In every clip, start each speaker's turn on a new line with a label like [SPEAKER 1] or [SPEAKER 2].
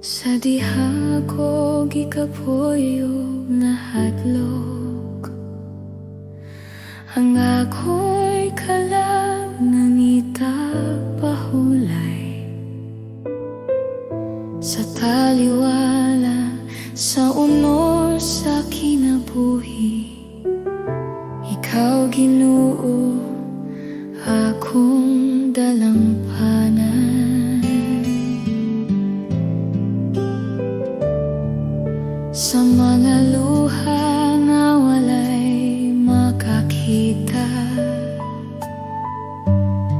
[SPEAKER 1] Sa diha ko gikapoy ug nahadlok, ang ako'y kalag nangita pahulay. Sa taliwala, sa honor sa kinabuhi, ikaw, Ginoo, akong dalampanan. Sa mga luha nga walay makakita,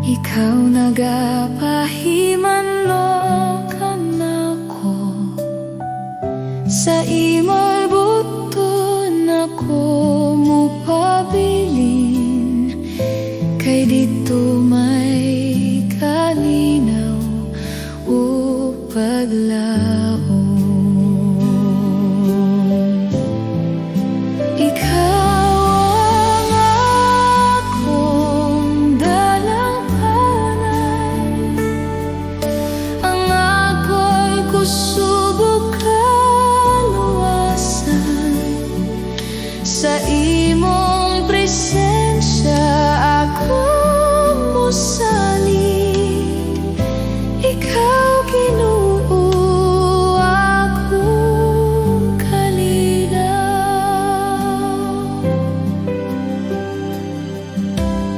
[SPEAKER 1] ikaw nagapahimanlok kanako. Sa imong buoton ako mupabilin, kay didto may kalinaw ug paglaom. Ikaw ang akong dalampanan, ang ako'y kusog ug kaluwasan. Sa imong presensya ako mosalig. Ikaw, Ginoo, akong kalinaw.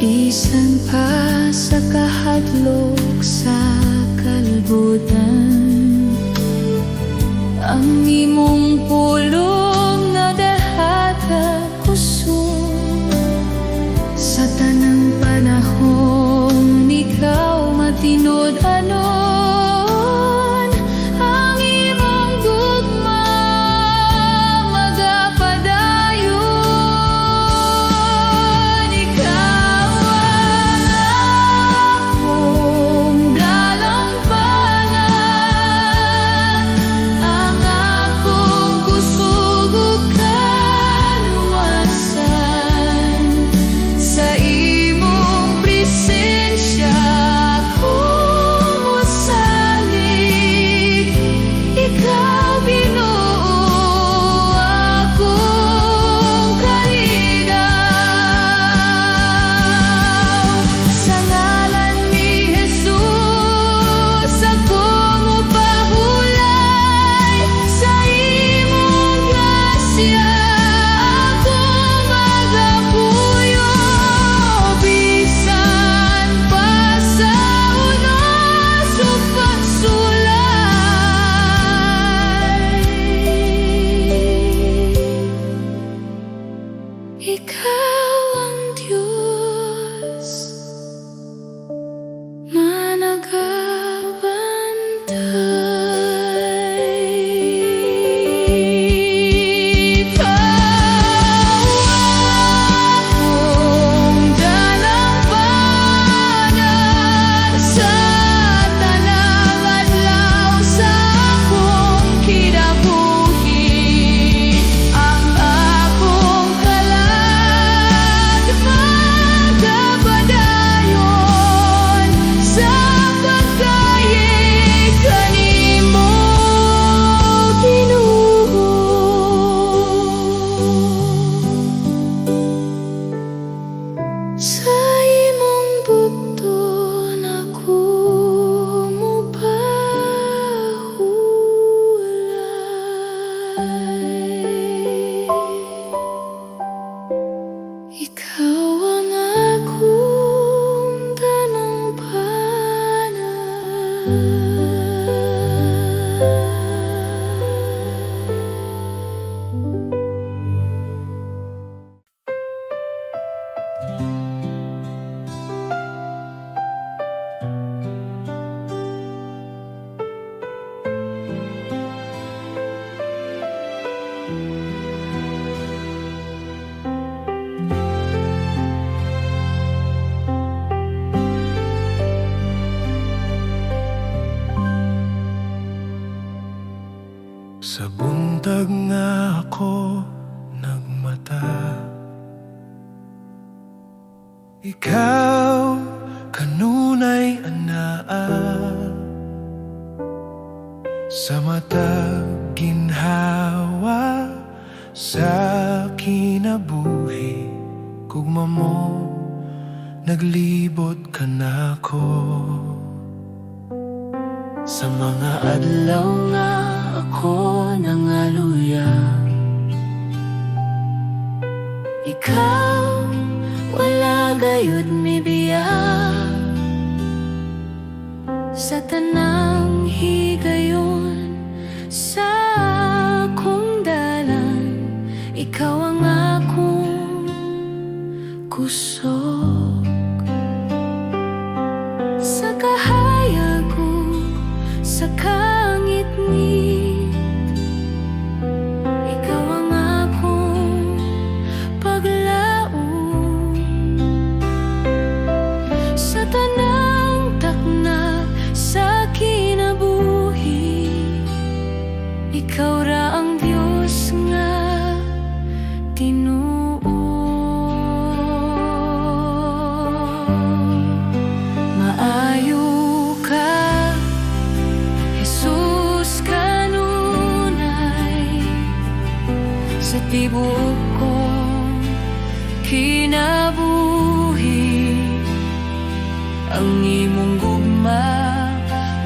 [SPEAKER 1] Bisan pa sa kahadlok sa kalibutan, ang imong pulong nagahatag kusog. Sa tanang panahon, ikaw matinud-anon. Ang imong gugma magapadayon. Ikaw ang akong dalampanan, ang akong kusog ug kaluwasan. Sa imong presensya ako mosalig. Ikaw, Ginoo, akong kalinaw. Sa ngalan ni Jesus ako mopahulay. Sa imong grasya ako magapuyo. Bisan pa sa unos ug pagsulay, ikaw ang Diyos nga nagabantay. Ikaw akong dalampanan sa tanang adlaw sa akong kinabuhi. Ang akong kalag magapadayon sa pagkayi kanimo, Ginoo. Sa imong buoton ako mopahulay. Ikaw ang akong dalampanan.
[SPEAKER 2] Sa buntag nga ako nagmata, ikaw kanunay anaa. Sa matag ginhawa sa kinabuhi, gugma mo naglibot kanako.
[SPEAKER 3] Sa mga adlaw nga ako nangaluya, ikaw wala gayud mibiya.
[SPEAKER 1] Sa tanang higayon sa akong dalan, ikaw ang akong kusog. Sa kahayag ug sa kangitngit, ikaw ang akong paglaom. Sa tanang takna sa kinabuhi, ikaw ra ang Dios nga tinuod.
[SPEAKER 3] Maayo ka, Jesus, kanunay sa tibuok kong kinabuhi. Ang imong gugma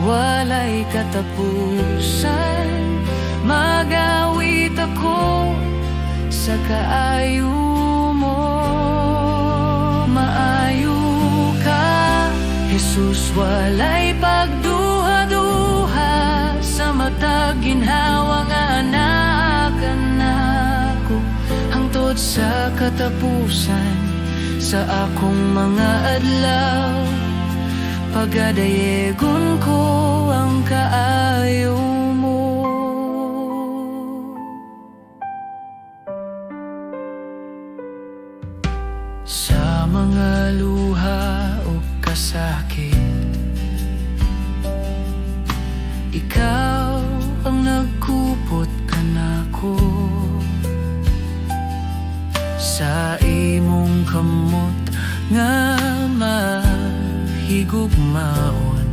[SPEAKER 3] walay katapusan. Magawit ako sa kaayo mo. Maayo ka, Jesus, walay pagduha-duha. Sa matag ginhawa nga naa ka nako, hangtod sa katapusan sa akong mga adlaw, pagadayegon ko ang kaayo mo.
[SPEAKER 2] Sa mga luha o kasakit, ikaw ang nagkupot kanako. Sa imong kamot nga mahigugmaon,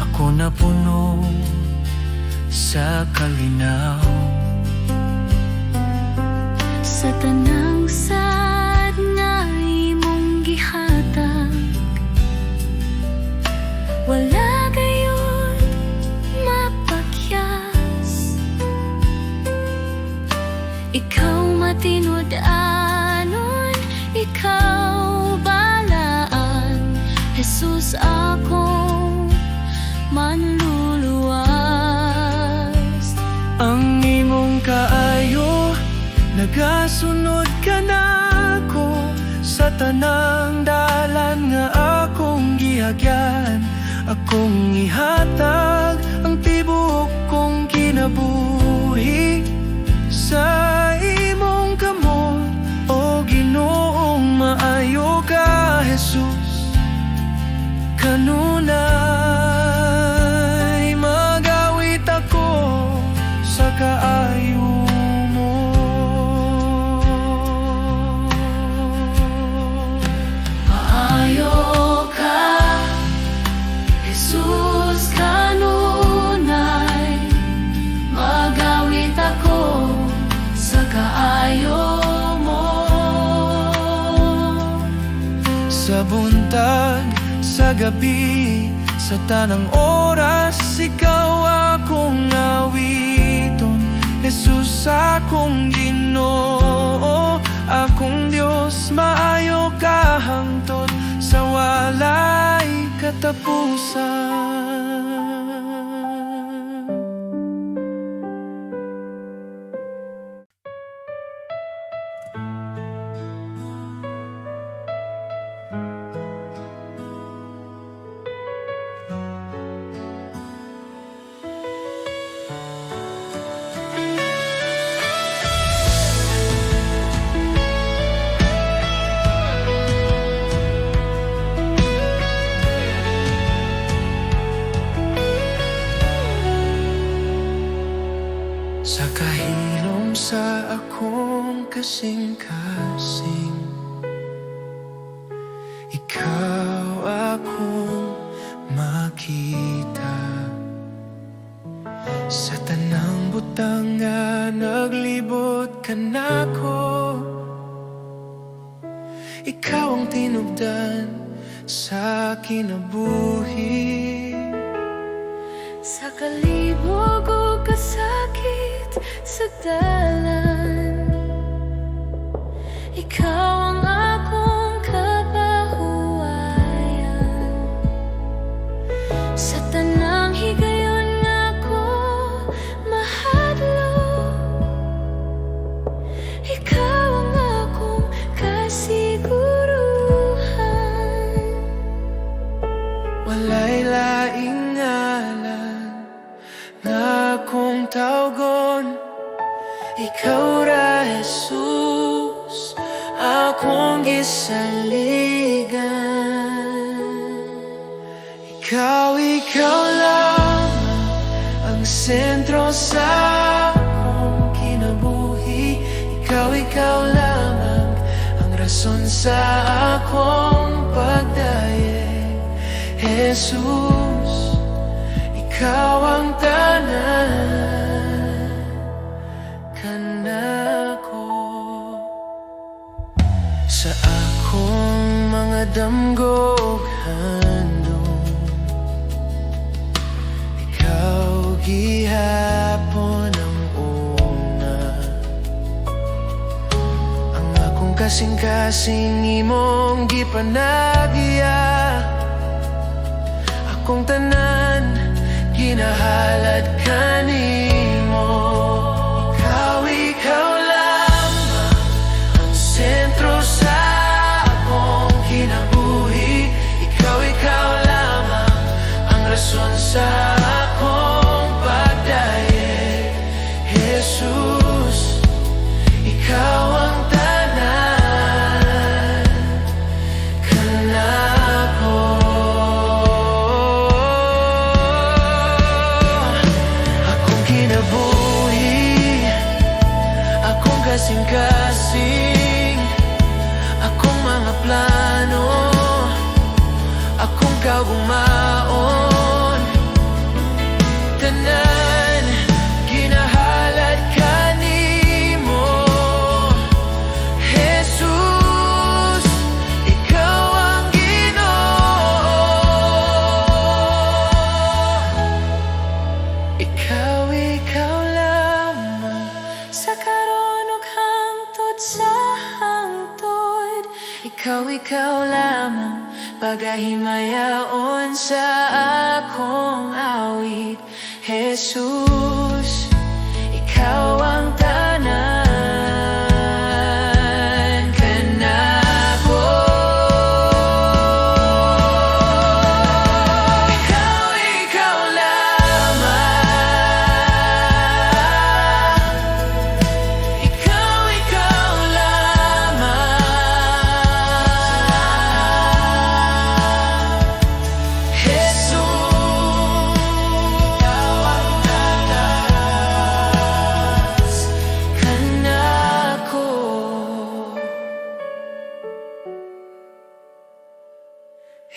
[SPEAKER 2] ako napuno sa kalinaw.
[SPEAKER 1] Sa tanang sad nga imong gihatag, wala gayud mapakyas. Ikaw matinud-anon, ikaw balaan, Jesus, akong manluluwas.
[SPEAKER 2] Ang imong kaayo nagasunod kanako sa tanang dalan nga akong gihagyan. Akong ihatag ang tibuok kong kinabuhi sa imong kamot, o Ginoong maayo ka, Jesus. Kanunay magawit ako sa kaayo mo.
[SPEAKER 3] Maayo ka, Jesus, kanunay. Magawit ako sa kaayo mo.
[SPEAKER 2] Sa buntag, sa gabi, sa tanang oras, ikaw akong awiton, Jesus, akong Ginoo, akong Diyos. Maayo ka hangtod sa walay katapusan. Sa kahilom sa akong kasing-kasing, ikaw akong makita. Sa tanang butang nga naglibot kanako, ikaw ang tinubdan sa kinabuhi.
[SPEAKER 1] Sa kalibog o kasakit sa dalan, ikaw ang akong kapahuwayan. Sa tanang higayon nga ako mahadlok, ikaw ang akong kasiguruhan.
[SPEAKER 2] Walay laing ngalan nga akong tawgon. Ikaw ra, Jesus, akong gisaligan. Ikaw, ikaw lamang ang sentro sa akong kinabuhi. Ikaw, ikaw lamang ang rason sa akong pagdayeg. Jesus, ikaw ang tanan kanako. Sa akong mga damgo ug handom, ikaw gihapon ang una. Ang akong kasing-kasing imong gipanagya. Akong tanan ginahalad kanimo. Ikaw, ikaw lamang ang sentro sa akong kinabuhi. Ikaw, ikaw lamang ang rason sa akong pagdayeg. Jesus, ikaw ang tanan kanako. Akong kinabuhi, akong kasing-kasing, akong mga plano, akong kaugmaon, tanan ginahalad kanimo. Jesus, ikaw ang Ginoo. Ikaw, ikaw lamang.
[SPEAKER 1] Sa karon ug hangtod sa hangtod.
[SPEAKER 2] Ikaw, ikaw lamang pagahimayaon sa akong awit. Jesus, ikaw ang tanan kanako. Ikaw, ikaw lamang. Ikaw, ikaw lamang. Jesus, ikaw ang tanan kanako.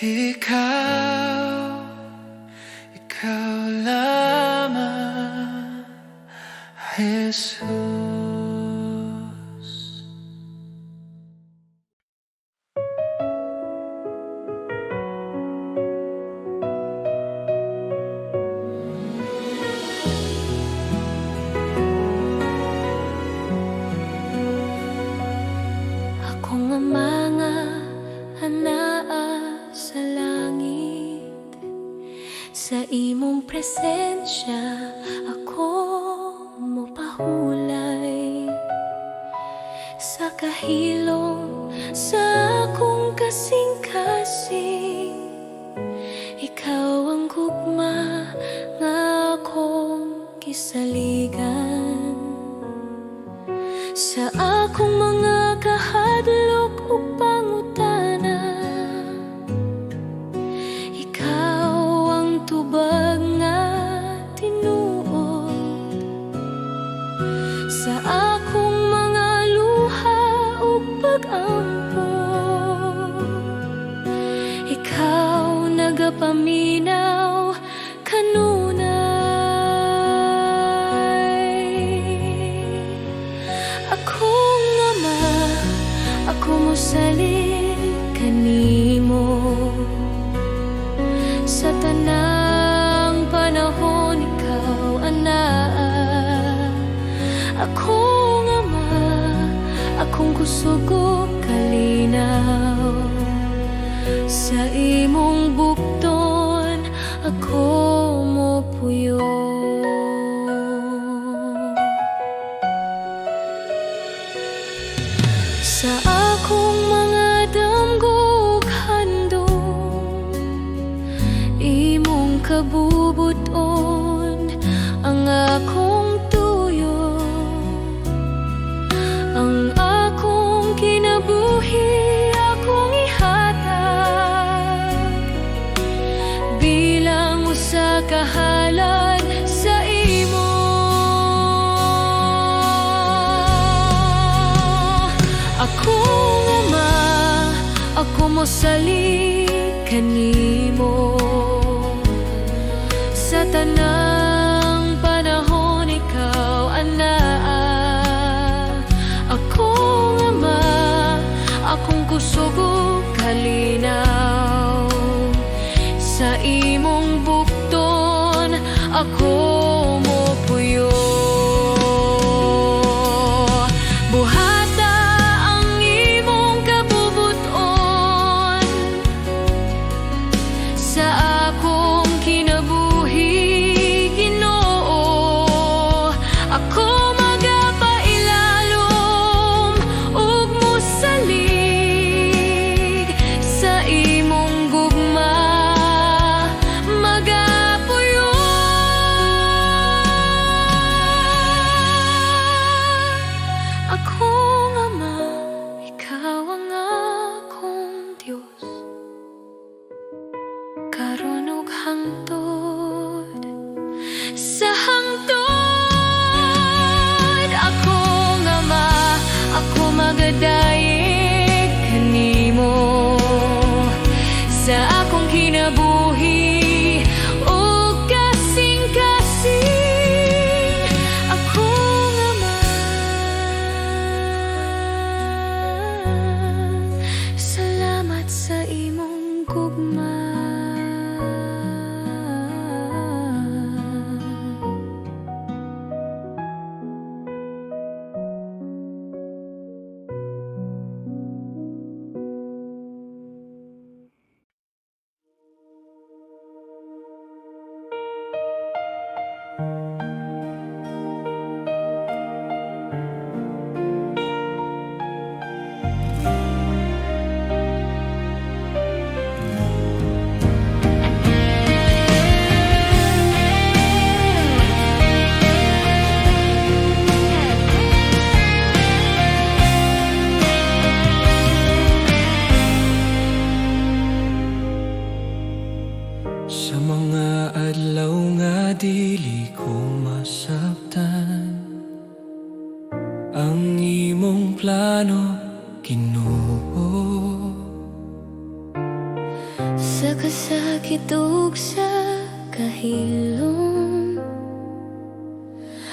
[SPEAKER 2] Ikaw, ikaw lamang, Jesus.
[SPEAKER 1] Akong Ama nga anaa sa langit, sa imong presensya ako mopahulay. Sa kahilom sa akong kasing-kasing, ikaw ang gugma nga akong gisaligan. Sa akong mga kahadlok ug pangutana, ikaw ang tubag nga tinuod. Sa akong mga luha ug pag-ampo, ikaw nagapaminaw kanunay. ako mo puyo. Sa akong mga damgo ug handom, imong kabubuton ang akong tuyo. Ang akong kinabuhi akong ihatag bilang usa ka halad sa imo. Akong Ama, ako mosalig kanimo. Sa tanang panahon, ikaw anaa. Akong Ama, akong kusog ug kalinaw. Sa imong bukton ako mopuyo. Buhata ang imong kabubuton sa akong kinabuhi, Ginoo. Ako magapailalom ug mosalig sa imong gugma magapuyo. Akong Ama, ikaw ang akong Dios, karon ug hangtod sa hangtod. Akong Ama, ako magadayeg kanimo sa akong kinabuhi ug kasing-kasing. Akong Ama, salamat sa imong gugma.
[SPEAKER 2] Sa mga adlaw nga dili ko masabtan ang imong plano, Ginoo.
[SPEAKER 1] Sa kasakit ug sa kahilom,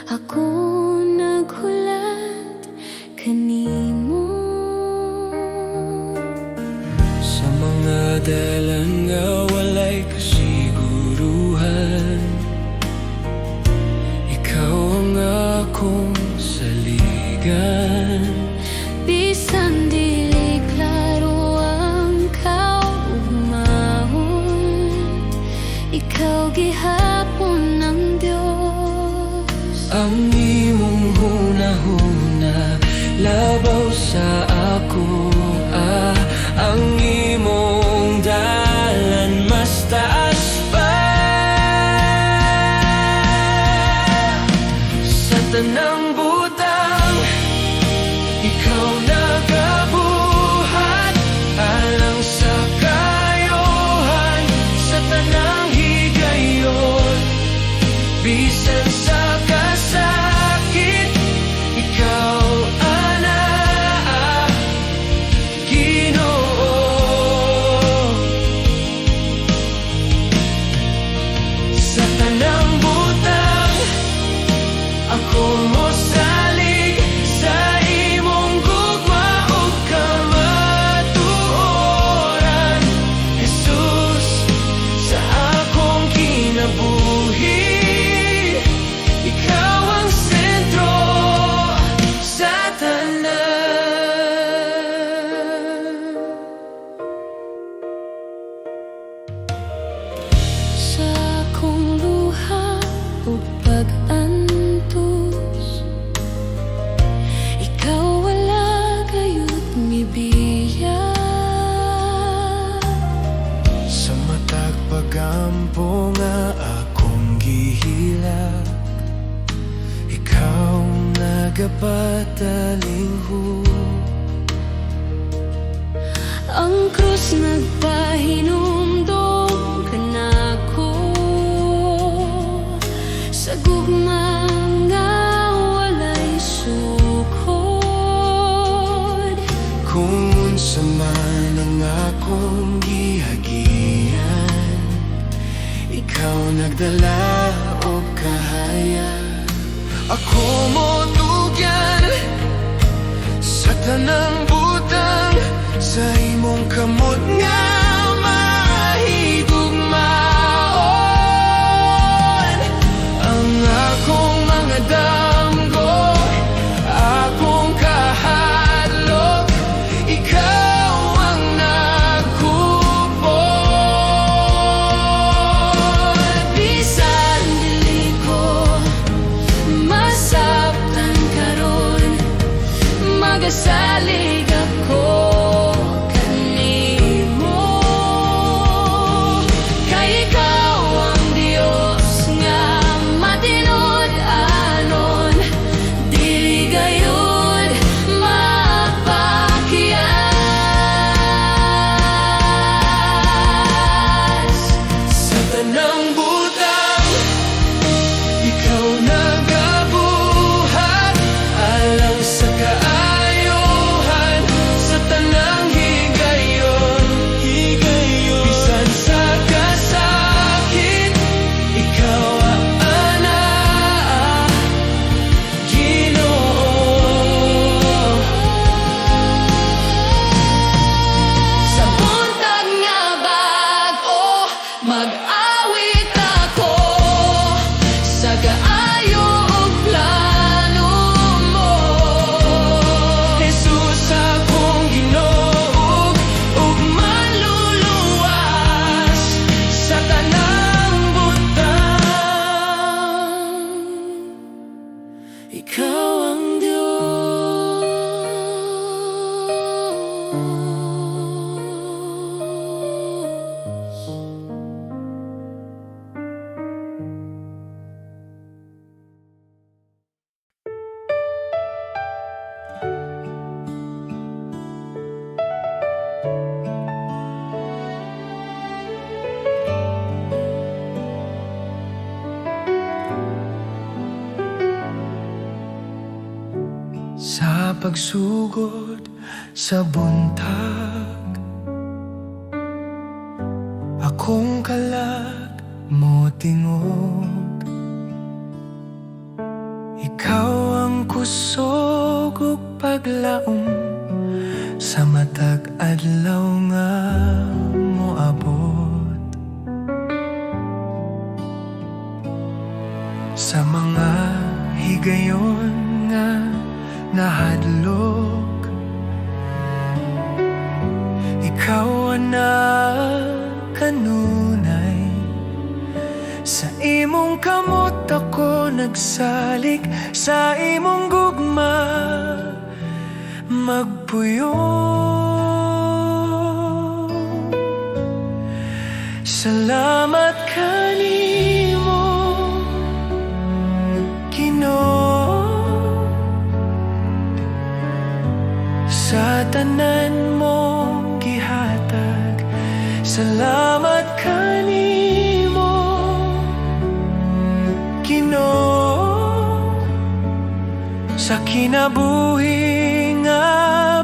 [SPEAKER 1] ako naghulat kanimo.
[SPEAKER 2] Sa mga dalan nga walay kasiguruhan, ikaw ang akong saligan.
[SPEAKER 1] Bisan dili klaro ang kaugmahon, ikaw gihapon ang Dios.
[SPEAKER 2] Ang imong hunahuna labaw sa ako, ang imong dalan mas taas pa. Sa tanang butang, ikaw nagabuhat alang sa kaayohan sa tanang higayon. Bisan sa kasakit, ikaw anaa, Ginoo. Sa tanang butang, ako mo Nagapatalinghug.
[SPEAKER 1] Ang krus nagpahinumdom kanako sa gugma nga walay sukod.
[SPEAKER 2] Kung unsa man ang akong gihagian, ikaw nagdala og kahayag. Ako mo tugyan sa tanang butang, sa imong kamot nga mahigugmaon. Ang akong mga damgo, akong kahadlok, ikaw ang nagkupot.
[SPEAKER 1] Bisan dili ko masabtan karon, magasalig ako kanimo, kay ikaw ang Dios nga matinud-anon, dili gayud mapakyas.
[SPEAKER 2] Sa tanang butang, ikaw nagabuhat alang sa kaayohan sa tanang higayon. Bisan sa kasakit, ikaw anaa, Ginoo.
[SPEAKER 1] Sa buntag nga bag-o, mag-awit ako sa kaayo ug plano mo.
[SPEAKER 2] Jesus, akong Ginoo ug manluluwas sa tanang butang.
[SPEAKER 1] Ikaw ang Diyos.
[SPEAKER 2] Sa pagsugod sa buntag, akong kalag mo tingog. Ikaw ang kusog ug paglaom sa matag adlaw nga moabot. Sa mga higayon nga nahadlok, ikaw na kanunay. Sa imong kamot ako nagsalig, sa imong gugma magpuyo. Salamat kanimo, Ginoo, sa tanan mong gihatag. Salamat kanimo, Ginoo, sa kinabuhi nga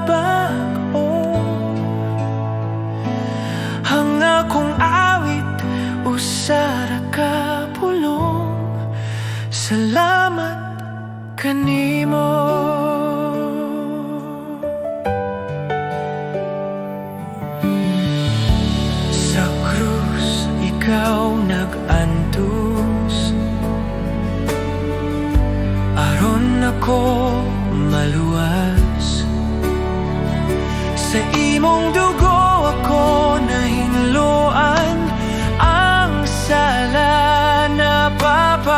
[SPEAKER 2] bag-o. Ang akong awit usa ra ka pulong: salamat kanimo. Sa krus ikaw nag-antos aron ako maluwas. Sa imong dugo ako nahinloan, ang sala napapas.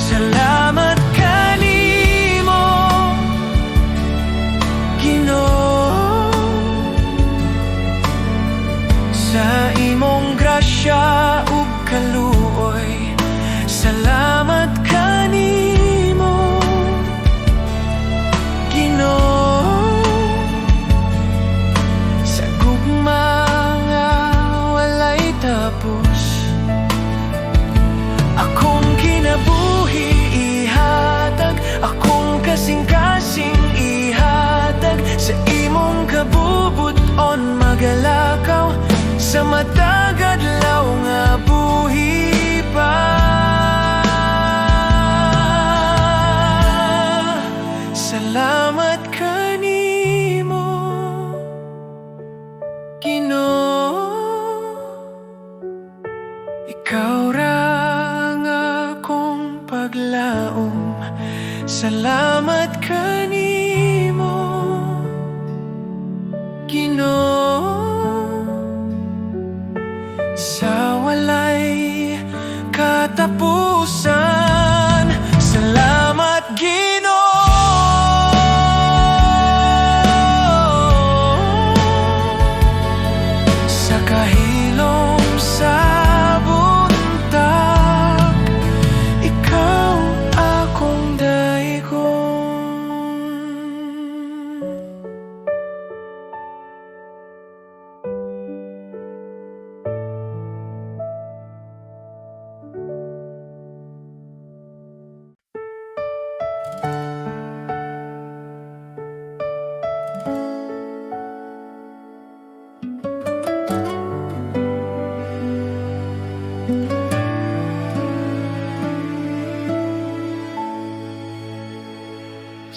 [SPEAKER 2] Salamat kanimo, Ginoo, sa imong grasya ug kaluoy. pagkapos. Akong kinabuhi ihatag, akong kasing-kasing ihatag. Sa imong kabubut-on magalakaw, sa matag adlaw nga buhi pa. Salamat kanimo, Ginoo. Ikaw ra ang akong paglaom. Salamat kanimo, Ginoo, sa walay katapusan. Salamat, Ginoo, sa kahilom sa buntag, ikaw akong daigon.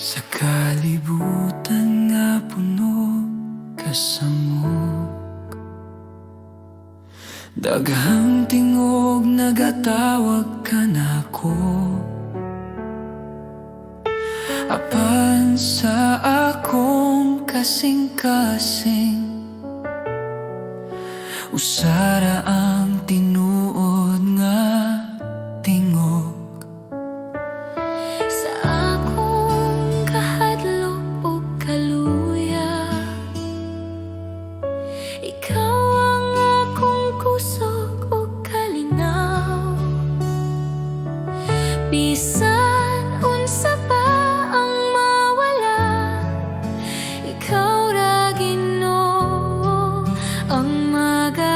[SPEAKER 2] Sa kalibutan nga puno kasamok, daghang tingog nagatawag kanako. Apan sa akong kasing-kasing, usa ra ang tinuod nga tingog.
[SPEAKER 1] Sa akong kahadlok ug kaluya, ikaw ang akong kusog ug kalinaw. Bisan unsa pa ang mawala, ikaw ra, Ginoo, ang magapabilin.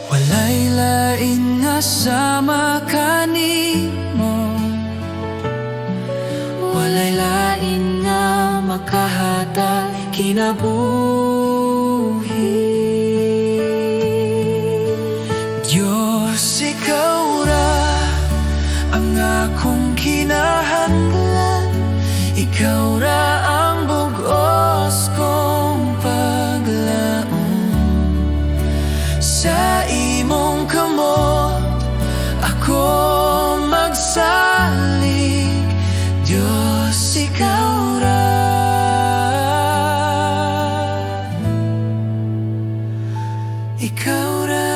[SPEAKER 2] Walay lain nga sama kanimo, walay lain nga makahatag kinabuhi. Diyos, ikaw ra ang akong kinahanglan. Ikaw ra ang bug-os kong paglaom. Sa imong kamot ako magsalig. Diyos, ikaw ra. Ikaw ra.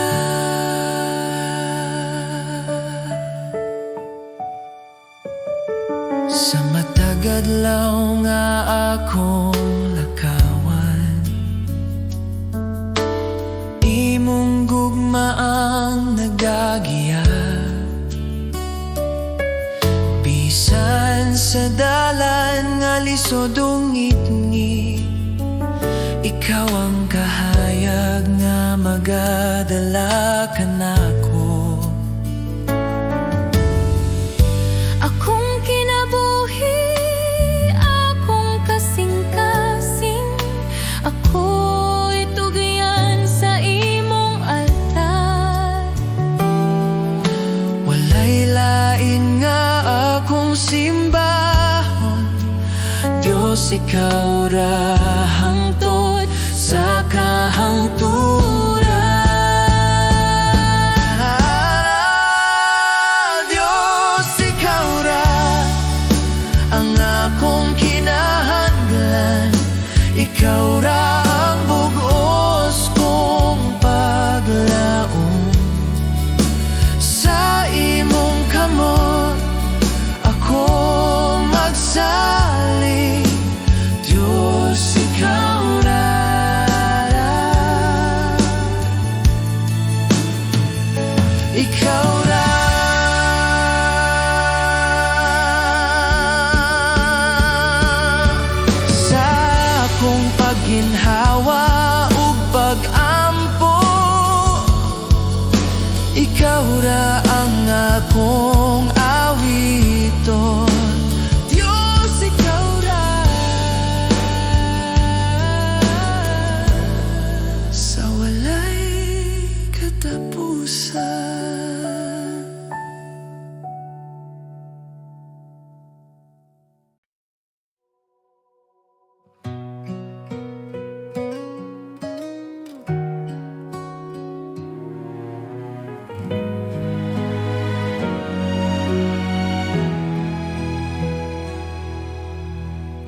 [SPEAKER 2] Sa matag adlaw nga akong lakawan, imong gugma ang nagagiya. Bisan sa dalan nga lisod ug ngitngit, ikaw ang kahayag nga magadala kanako.
[SPEAKER 1] Akong kinabuhi, akong kasing-kasing, ako'y tugyan sa imong altar.
[SPEAKER 2] Walay lain nga akong simbahon. Diyos, ikaw ra hangtod sa kahangturan. Diyos, ikaw ra ang akong kinahanglan. Ikaw ra ang bug-os kong paglaom. Sa imong kamot ako magsalig. Diyos, ikaw ra. Ikaw ra. Sa akong pagginhawa ug Ikaw ra ang akong awiton. Diyos, ikaw ra sa walay katapusan.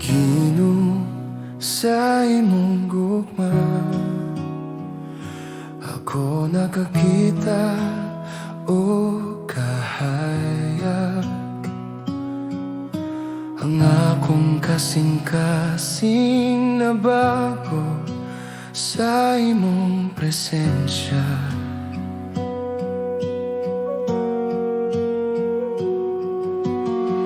[SPEAKER 2] Ginoo, sa imong gugma ako nakakita og kahayag. Ang akong kasing-kasing nabago sa imong presensya.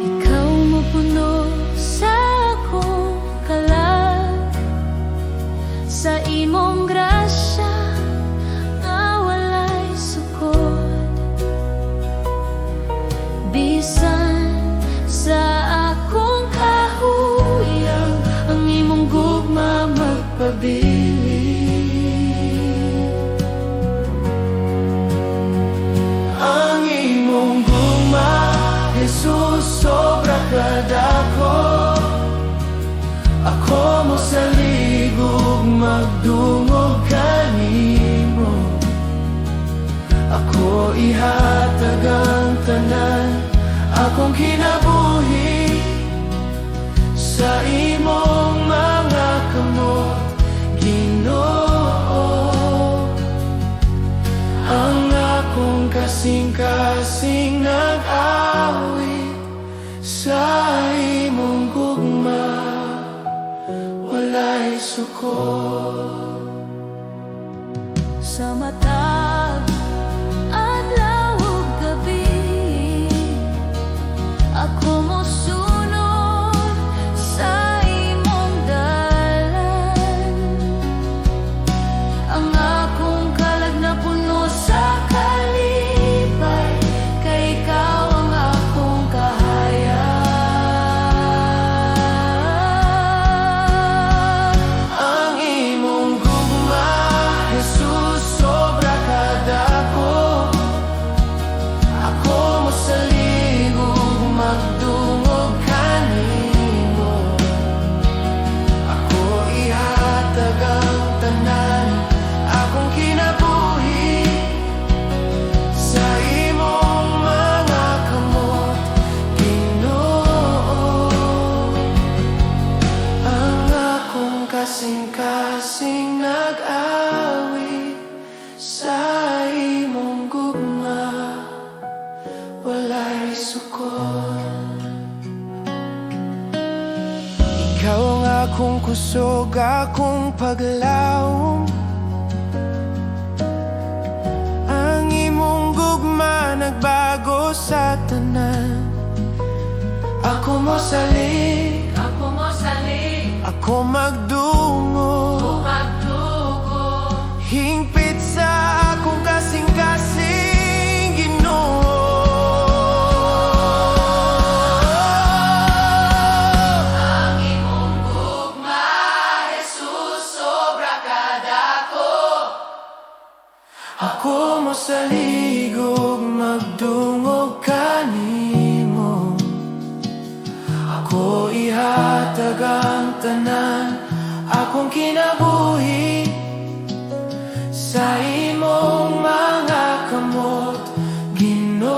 [SPEAKER 1] Ikaw mopuno sa akong kalag, sa imong grasya nga walay sukod. Bisan sa akong kahuyang, ang imong gugma magpabilin.
[SPEAKER 2] Ang imong gugma, Jesus, sobra kadako. Ako mosalig ug magdungog kanimo. Ako ihatag ang tanan, akong kinabuhi, sa imong mga kamot, Ginoo. Ang akong kasing-kasing nag-awit sa imong gugma, walay sukod.
[SPEAKER 1] Sa matag adlaw ug gabi, ako mosunod sa imong dalan. Ang akong kalag napuno sa kalipay, kay ikaw ang akong kahayag.
[SPEAKER 2] Ang imong gugma, Jesus, sobra kadako. Ako mosalig ug magdungog kanimo. Ako ihatag ang tanan, akong kinabuhi, sa imong mga kamot, Ginoo. Ang akong kasing-kasing nag-awit sa imong gugma, walay sukod. Ikaw ang akong kusog, akong paglawom. Ang imong gugma nagbago sa tanan. Ako mosalig,
[SPEAKER 3] Ako mosalig,
[SPEAKER 2] ako magdungog,
[SPEAKER 3] magdungog,
[SPEAKER 2] hingpit sa akong kasing-kasing, Ginoo.
[SPEAKER 3] Ang imong gugma, Jesus, sobra kadako.
[SPEAKER 2] Ako mosalig ug magdungog kanimo. Ako ihatag ang tanan, akong kinabuhi, sa imong mga kamot, Ginoo.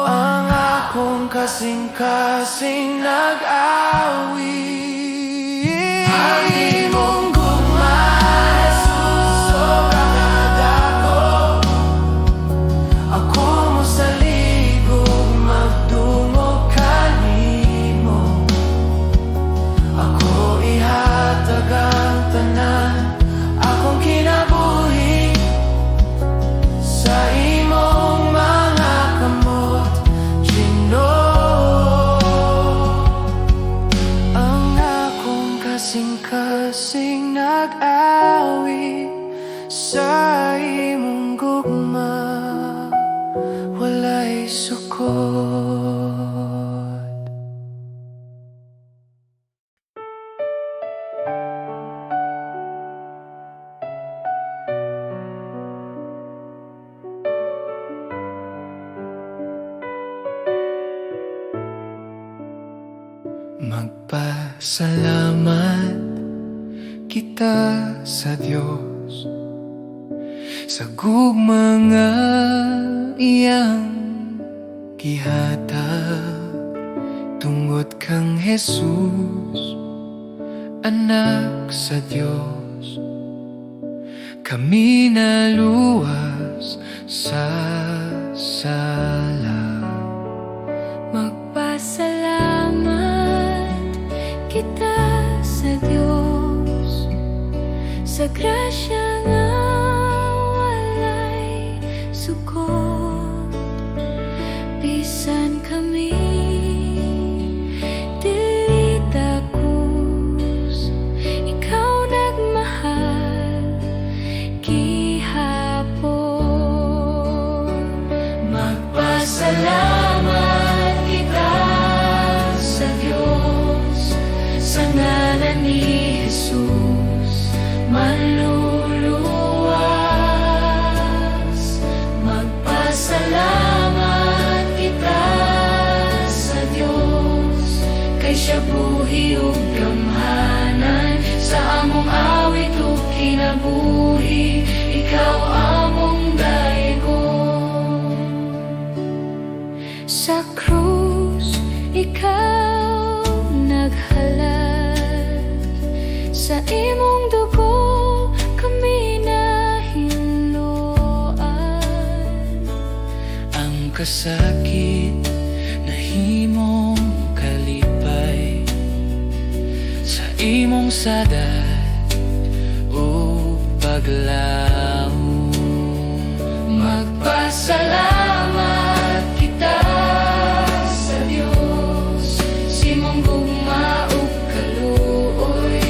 [SPEAKER 2] Ang akong kasing-kasing nag-awit. Ang imong gugma, Jesus, sobra kadako. Ako mosalig ug magdungog kanimo. Ako ihatag ang tanan, akong kinabuhi, sa imong mga kamot, Ginoo. Ang akong kasing-kasing nag-awit Sa imong gugma walay sukod. Magpasalamat kita sa Dios sa gugma nga iyang gihatag tungod kang Jesus, anak sa Dios. Kami naluwas sa sala.
[SPEAKER 1] Magpasalamat kita sa Dios sa grasya nga walay sukod. Bisan kami dili takos, ikaw nagmahal gihapon. Magpasalamat kita sa Dios sa ngalan ni Jesus manluluwas. Magpasalamat kita sa Dios kay siya buhi ug gamhanan. Sa among awit ug kinabuhi, ikaw among daygon. Sa krus, ikaw naghalad. Sa imong dugo kami nahinloan.
[SPEAKER 2] Ang kasakit nahimong kalipay sa imong sadad ug paglaom.
[SPEAKER 1] Magpasalamat kita sa Dios sa imong gugma ug kaluoy.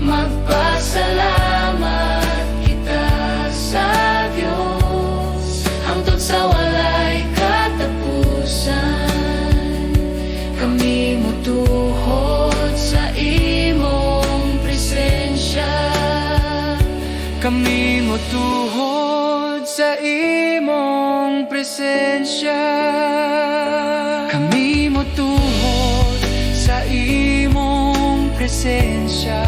[SPEAKER 1] Magpasalamat kita sa Dios hangtod sa walay katapusan. Kami mutuhod sa imong presensya.
[SPEAKER 2] Kami motuhod sa imong presensya. Kami motuhod sa imong presensya.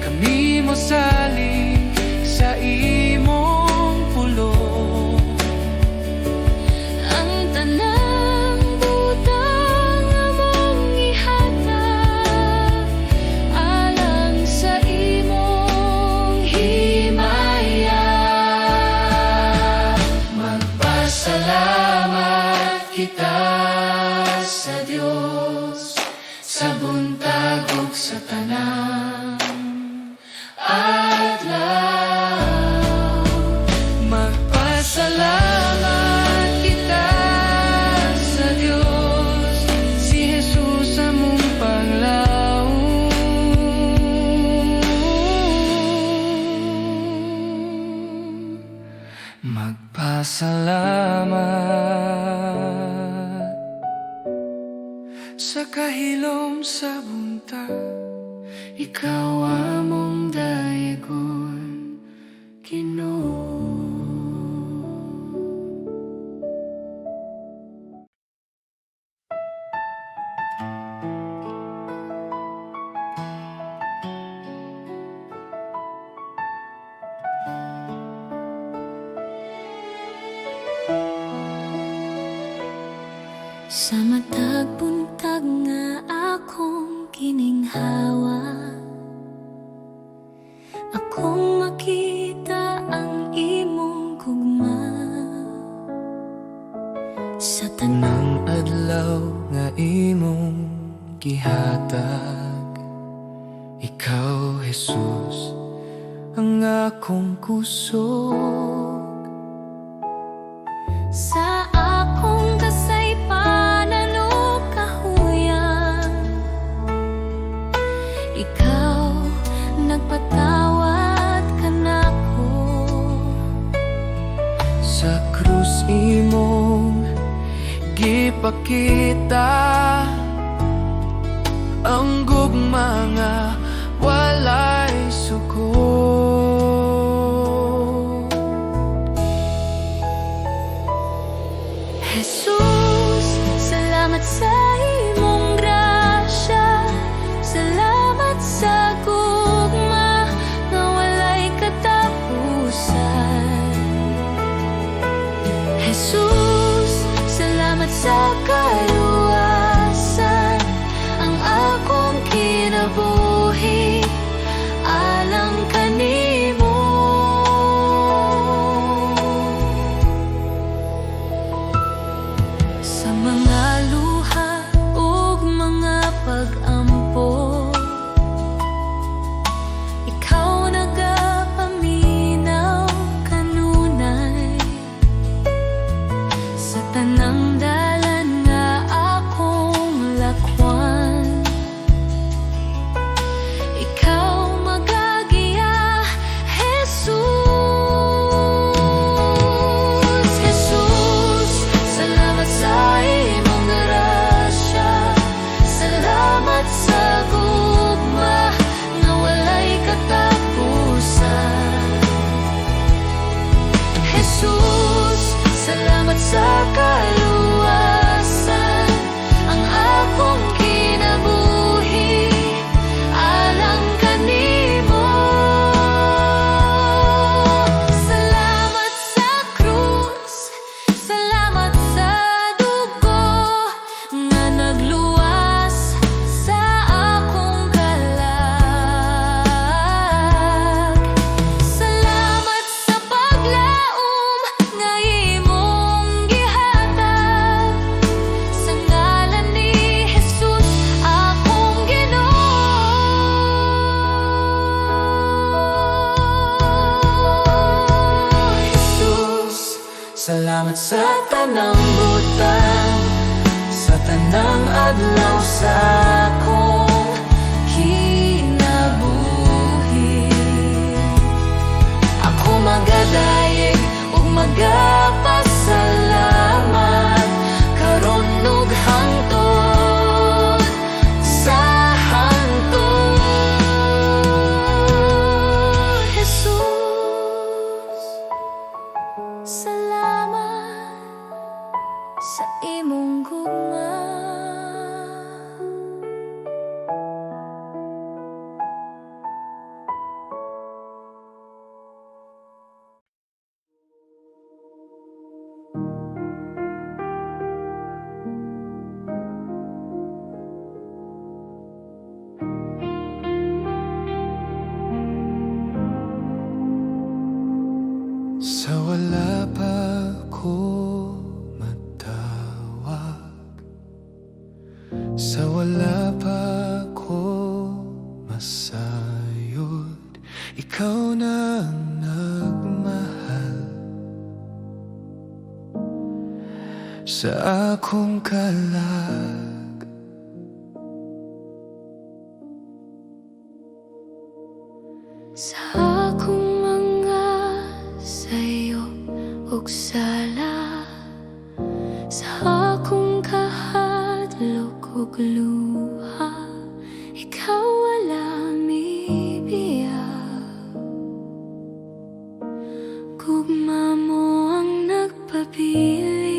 [SPEAKER 2] Kami mosalig sa imong pulong.
[SPEAKER 1] Ang tanang butang among ihatag alang sa imong himaya.
[SPEAKER 2] Magpasalamat kita sa Dios sa buntag ug sa tanang adlaw. Magpasalamat kita sa Dios, si Jesus among panglaom. Magpasalamat sa kahilom sa buntag, ikaw among daygon, Ginoo.
[SPEAKER 1] Sa matag buntag nga akong gininhawa, akong makita ang imong gugma sa
[SPEAKER 2] Tanang adlaw nga imong gihatag, ikaw, Jesus, ang akong kusog.
[SPEAKER 1] Sa akong kasaypanan ug kahuyang, ikaw nagpatawad.
[SPEAKER 2] Gipakita ang gugma nga walay sukod.
[SPEAKER 1] Jesus, salamat sa imong grasya. Salamat sa gugma nga walay katapusan. Jesus, salamat sa kaluwasan. Ang akong kinabuhi alang kanimo. Sa mga luha ug mga pag-ampo, ikaw nagapaminaw kanunay. Sa tanang dalan nga akong lakwan, ikaw magagiya, Jesus. Jesus, salamat sa imong grasya. Salamat sa gugma nga walay katapusan. Jesus, salamat sa kaluwasan. Ang akong kinabuhi alang kanimo. Salamat sa krus, salamat sa dugo nga nagluwas sa akong kalag. Salamat sa paglaom nga imong gihatag. Sa ngalan ni Jesus akong Ginoo.
[SPEAKER 2] Jesus, salamat sa tanang butang, sa tanang adlaw sa akong kinabuhi. Ako magadayeg ug magapasalamat karon ug hangtod sa hangtod.
[SPEAKER 1] Jesus, salamat sa imong gugma.
[SPEAKER 2] Sa wala pa ko matawag, sa wala pa ko masayod, ikaw na ang nagmahal sa akong kalag.
[SPEAKER 1] Sa akong mga sayop ug sala, sa akong kahadlok ug luha, ikaw wala mibiya. Gugma mo ang nagpabilin.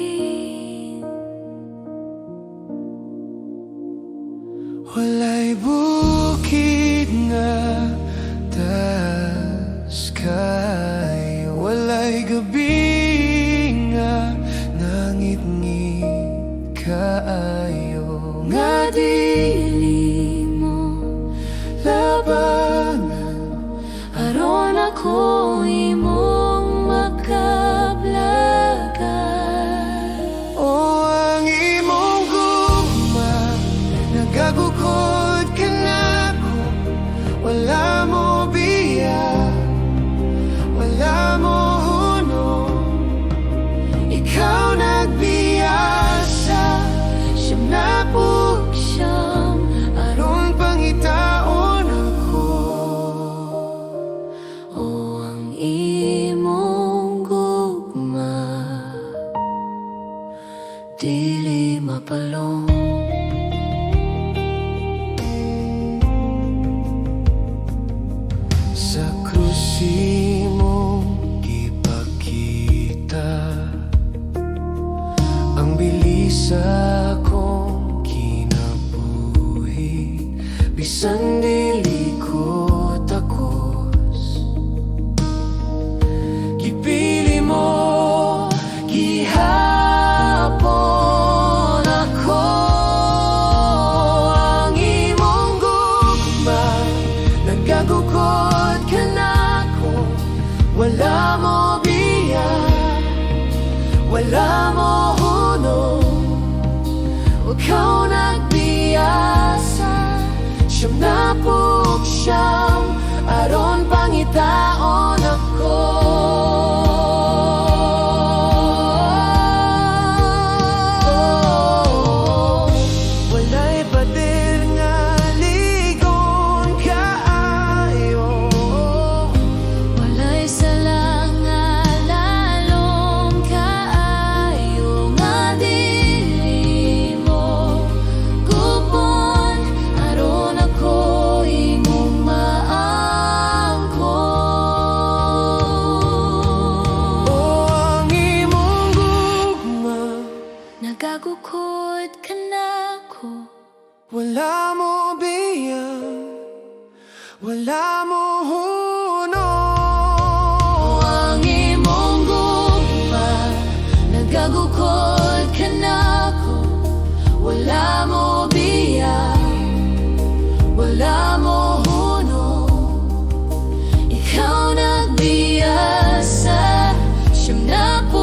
[SPEAKER 2] Walay bukid nga taas, Krus imong gipakita ang bilis sa akong kinabuhi. Bisan dili ko takos, gipili mo gihapon ako. Ang imong gugma nagagukod kanako. Wala mo biya, wala mo hunong. Ikaw nagbiyasa 99 aron pangitaon ako. Walay pader nga ligon kaayo.
[SPEAKER 1] Walay sala nga lalom kaayo nga dili mo gubon aron ako imong maangkon.
[SPEAKER 2] O ang imong gugma
[SPEAKER 1] Nagagukod kanako.
[SPEAKER 2] Wala mo biya, wala mo hunong.
[SPEAKER 1] Ang imong gugma nagagukod kanako. Wala mo biya, wala mo hunong. Ikaw nagbiyasa 99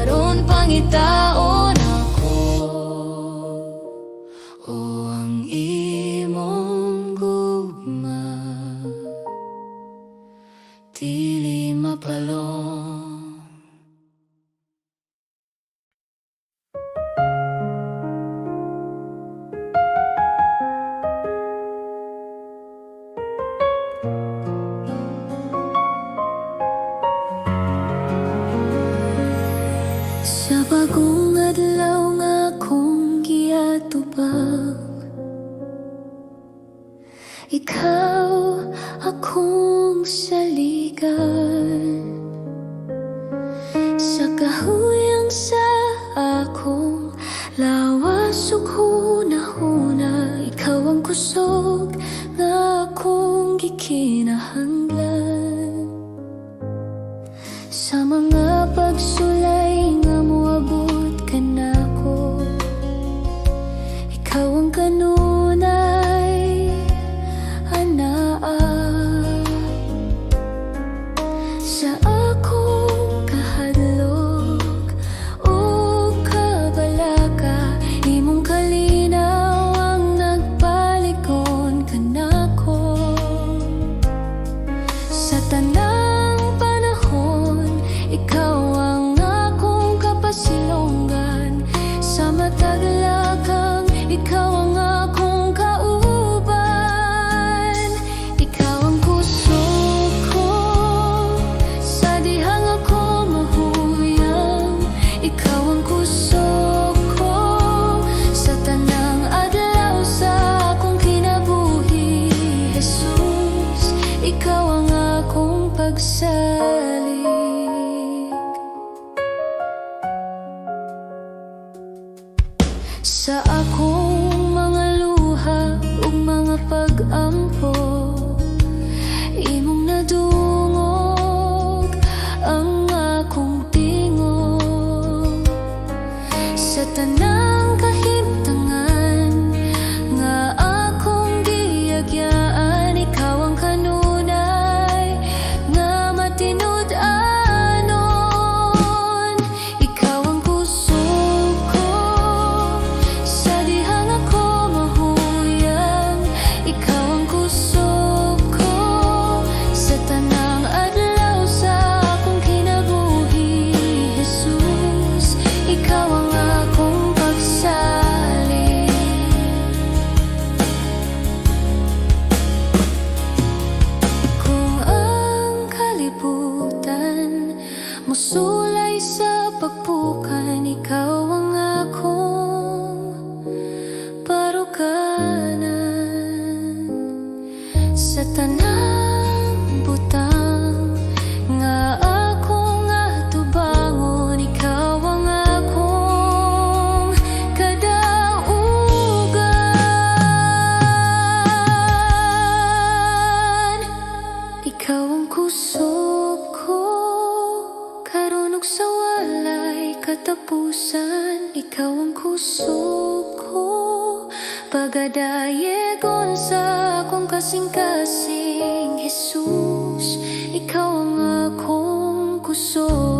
[SPEAKER 1] aron pangitaon ako. O ang imong gugma dili mapalong. Sa bagong adlaw nga akong giatubang, ikaw akong saligan. Sa kahuyang sa akong lawas ug hunahuna, ikaw ang kusog nga akong gikinahanglan. Sa mga pagsulay nga moabot kanako, ikaw ang kanunay anaa. Sa akong kahadlok ug kabalaka, imong kalinaw ang nagpalig-on kanako. Sa tanang panahon, ikaw ang akong kapasilongan. Sa matag lakang, ikaw ang akong kauban. Ikaw ang kusog ko sa dihang ako mahuyang. Ikaw ang kusog ko sa tanang adlaw sa akong kinabuhi. Jesus, ikaw ang akong pagsalig. Sa akong mga luha ug mga pag-ampo, imong nadungog ang akong tingog. Sa tanang kahimtangan nga akong giagyaan, ikaw ang kanunay nga matinud-anon. Ikaw ang kusog ko sa dihang ako mahuyang. Ikaw ang kusog ko sa tanang adlaw sa akong kinabuhi. Jesus, ikaw ang akong pagsalig. Kung ang kalibutan musulay sa pagpukan, ikaw ang akong baruganan. Sa tanang Ikaw ang kusog ko. Pagadayegon sa akong kasing-kasing. Jesus, ikaw ang akong kusog.